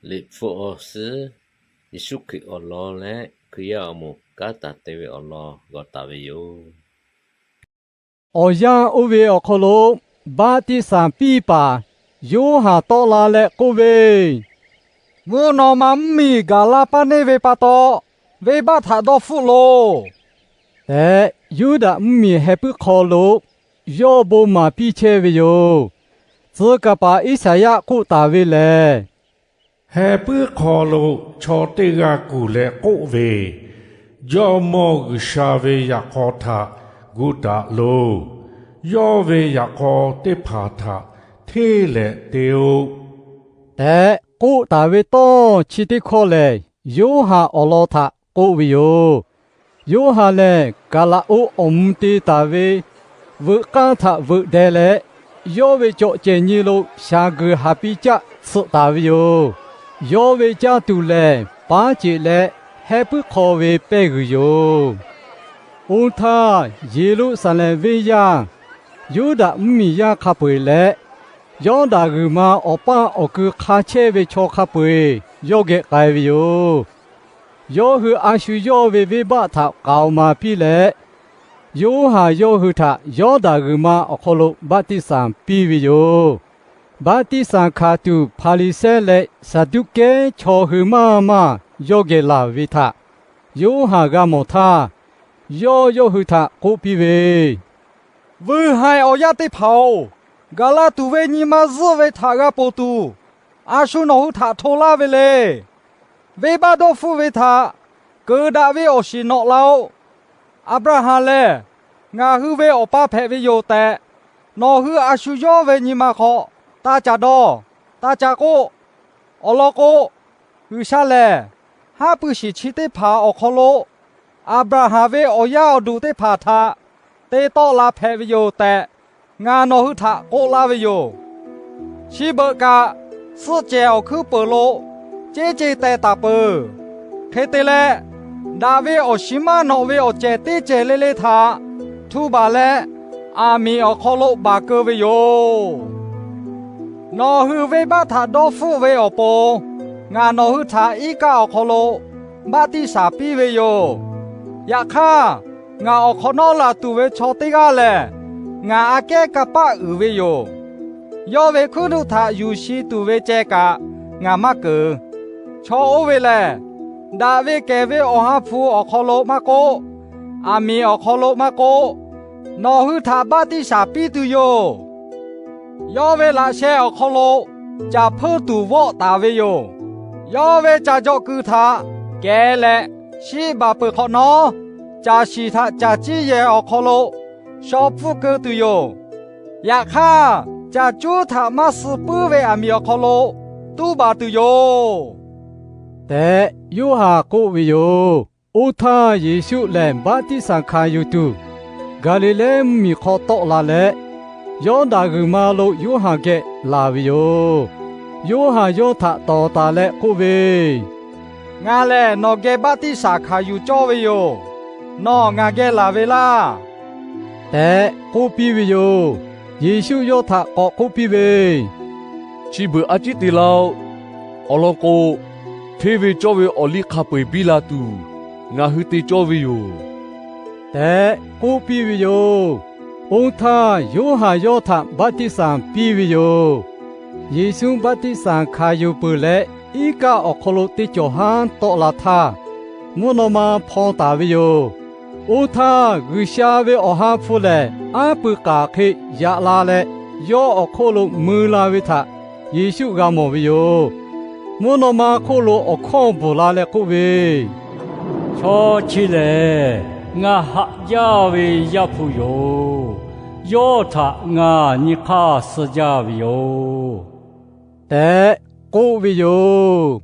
Liꞈ hpu awˬ suhˉ Yeˍsuˆ Hkriꞈ awˬ lawn leh Hkriꞈ yaˇ awˬ moˍ kanˉ taˍ te ve awˬ lawn g'aw taˍ ve yoˬ. Awˬ yanˇ oˇ ve awˬ hk'aw lo baˆtiˆsaˬ piˇ paˍ Yoˇhanˬ tawˆ la leh k'oˆ ve, Mvuhˇ naw ma mvuhˇmiˬ gaˬ la paˇ neˇ ve pa taw, venˇbaˆ htaꞈ dawˇ hpfuhˆ loˬ tehꞈ, Yuˇdaꞈ mvuhˇmiˬ heh puiˉ hk'aw lo yawˇ bon maˍ piˇ chehˇ ve yoˬ. Tcuh kaˍ paˍ Iˉsaˍyaˆ k'oˆ taˍ ve lehˬ, Heh puiˉ hk'aw lo chaw teˇ g'aˇ kuˬ leh k'oˆ ve, Jawˇmawˇ G'uiˬsha ve yaꞈ k'aw htaꞈ gu taˍ loˬ. Yawˇ ve yaꞈ k'aw teˇ hpaˍ htaꞈ hteˇ leh te-o tehꞈ k'oˆ taˍ ve tawˇ chi teˇ hkawˇ lehˬ, Yoˇhanˬ awˬ lawn htaꞈ k'oˆ ve yoˬ. Yoˇhanˬ lehˬ, Kaˍlaꞈ-oˆ awˬ mvuh te taˍ ve veuꞈ k'aˇ htaꞈ veuꞈ deh leh, yawˇ ve cawꞈ cehˬ nyi lo shaˍ guiˬ haˍ pi caˆ tsuhꞈ taˍ ve yoˬ. Yawˇ ve caˇ tuˬ lehˬ, paˉ ceꞈ leh heh puiˉ hk'aw ve pehˇ g'uiˬ yoˬ. Oˇ htaˇ, Yeˍruˆsaˍlehnˍ venˇ yaˇ, Yuˇdaꞈ mvuhˇmiˬ yaˇ hk'a peu-eˬ leh, Yawˇdanˍ g'uiˬ ma awˬ paˇ awˬ kui hk'a chehˇ ve chaw hk'a peu-eˬ yawˇ geh k'ai ve yoˬ. Yawˇ hui a shu yawˇ ve venˇbaˆ htaꞈ k'aoˍ maˍ piˇ leh, Yoˇhanˬ yawˇ hui htaꞈ Yawˇdanˍ g'uiˬ ma awˬ hk'aw lo baˆtiˆsaˬ piˇ ve yoˬ. Baˆtiˆsaˬ hkanˍ tuˬ Hpaˍriˍsehˇ leh Saˍduˆkehˇ chaw hui maˇ maˇ yawˇ geh laˬ ve htaꞈ Yoˇhanˬ g'a mawˬ htaˇ, yawˇ yawˇ hui htaꞈ k'oˆ piˇ ve, Vuiˬ haiˬ awˬ yaˇ teˇ hpaˍ-oˬ, gaˬ la tuˬ ve nyi ma zuhˆ ve htaꞈ g'a ponˬ tuˬ, a shu nawˬ hui htaꞈ hto laˇ ve le. Venˇbaˆ dawˇ hpfuhˆ ve htaꞈ keunˍ daꞈ ve awˬ shiˍ nawꞈ la-oˆ. Aˍbraˍhanˍ lehˬ ngaˬ hui ve awˬ pa hpehꞈ ve yoˬ tehꞈ, nawˬ hui a shu yawˇ ve nyi ma hk'aw taˇ ca dawˇ, taˇ ca k'oˆ. Awˬ lawn k'o, G'uiˬsha lehˬ haˉ pui shiˍ chi teˇ hpaˍ awˬ hk'aw lo Aˍbraˍhanˍ ve awˬ yaˇ awˬ duˬ teˇ hpaˍ htaꞈ te tawˆ la hpehꞈ ve yoˬ tehꞈ, ngaˬ nawˬ hui htaꞈ k'oˆ laˇ ve yoˬ. Chi beuꞈ kaꞈ, suhˆ cehˬ awˬ hkuiˉ peuˬ lo ceˉ ce teh taˍ peuˬ. Hk'e te leh, daꞈ ve awˬ shiˍ maˇ nawꞈ ve awˬ cehˬ teˇ cehˬ le le htaꞈ htu baˬ leh, aˬ miˍ awˬ hk'aw lo baˬ keu ve yoˬ. Nawˬ hui venˇbaˆ htaꞈ dawˇ hpfuhˆ ve awˬ pon, ngaˬ nawˬ hui htaꞈ iˉ kaˆ awˬ hk'aw lo baˆtiˆsaˬ piˇ ve yoˬ. Yaꞈ hk'aˇ, ngaˬ awˬ hk'awꞈ nawˉ laˬ tuˬ ve chaw teˇ g'aˇ lehˬ, ngaˬ aꞈ kehˉ kanˇ paˆ uiˍ ve yoˬ. Yawˇ ve hkuiˉ nuˆ htaꞈ yuˬ shi tuˬ ve ceh kaꞈ ngaˬ maˇ keunˍ. Chaw oˇ ve lehˬ, daꞈ ve kehˬ ve Awˬ ha hpu awˬ hk'aw lo maˇ k'oˆ, aˬ miˍ awˬ hk'aw lo maˇ k'oˆ, nawˬ hui htaꞈ baˆtiˆsaˬ piˇ tuˬ yoˬ. Yawˇ ve laꞈ sheh awˬ hk'aw lo caˬ hpeuˇ tuˬ vawˆ taˍ ve yoˬ. Yawˇ ve caˬ jawꞈ kuiˬ htaꞈ kehˍ leh shiˆ baˬ peuˬ hk'awꞈ nawˉ, caˬ shiˍ htaꞈ caˬ ciˇ yehˬ awˬ hk'aw lo shaw pfuhˇ keu tuˬ yoˬ. Yaꞈ hk'aˇ, caˬ cuˉ htaꞈ maˇ suh puiˉ ve aˬ miˍ awˬ hk'aw lo tuˉ baˬ tuˬ yoˬ tehꞈ, Yoˇhanˬ k'oˆ ve yoˬ. Oˇ htaˇ, Yeˍsuˆ lehˬ baˆtiˆsaˬ hkanˍ yuˬ tuˬ, Gaˍliˍlehˇ mvuhˇmiˬ hk'aw tawˆ la leh, Yawˇdanˍ g'uiˬ ma lo Yoˇhanˬ geh laˬ ve yoˬ. Yoˇhanˬ yawˇ htaꞈ tawˍ taˍ leh k'oˆ ve, Ngaˬ lehˬ nawˬ geh baˆtiˆsaˬ hkanˍ yuˬ cawˇ ve yoˬ. Nawˬ ngaˬ geh laˬ ve laˇ tehꞈ k'oˆ piˇ ve yoˬ. Yeˍsuˆ yawˇ htaꞈ k'awꞈ k'oˆ piˇ ve, Chi beuꞈ a ciˉ te laˇ-oˆ. Awˬ lawn k'o, hteˇ ve cawˇ ve awˬ liˇ hk'a peu-eˬ biˇ la tuˬ, ngaˬ hui te cawˇ ve yoˬ tehꞈ k'oˆ piˇ ve yoˬ. Oˇ htaˇ, Yoˇhanˬ yawˇ htaꞈ baˆtiˆsaˬ piˇ ve yoˬ. Yeˍsuˆ baˆtiˆsaˬ hkanˍ yuˬ peuˬ leh, iˉ kaˆ awˬ hk'aw lo teˇ cawˬ haˉ tawˆ la htaˇ, mvuhˇ naw ma hpaw taˍ ve yoˬ. Oˇ htaˇ, G'uiˬsha ve Awˬ ha hpu lehˬ aˉ pui k'aˬ hk'e yaꞈ la leh, yawˇ awˬ hk'oˆ lo mui la ve htaꞈ Yeˍsuˆ g'a mawˬ ve yoˬ. Mvuhˇ naw ma hk'oˆ lo awˬ hkawˇ bvuhˬ la leh k'oˆ ve, Chaw chi lehˬ ngaˬ haꞈ jaˇ ve Yaˇ hpu yoˬ. Yawˇ htaꞈ ngaˬ nyi hk'aˇ suh jaˇ ve yoˬ tehꞈ k'oˆ ve yoˬ.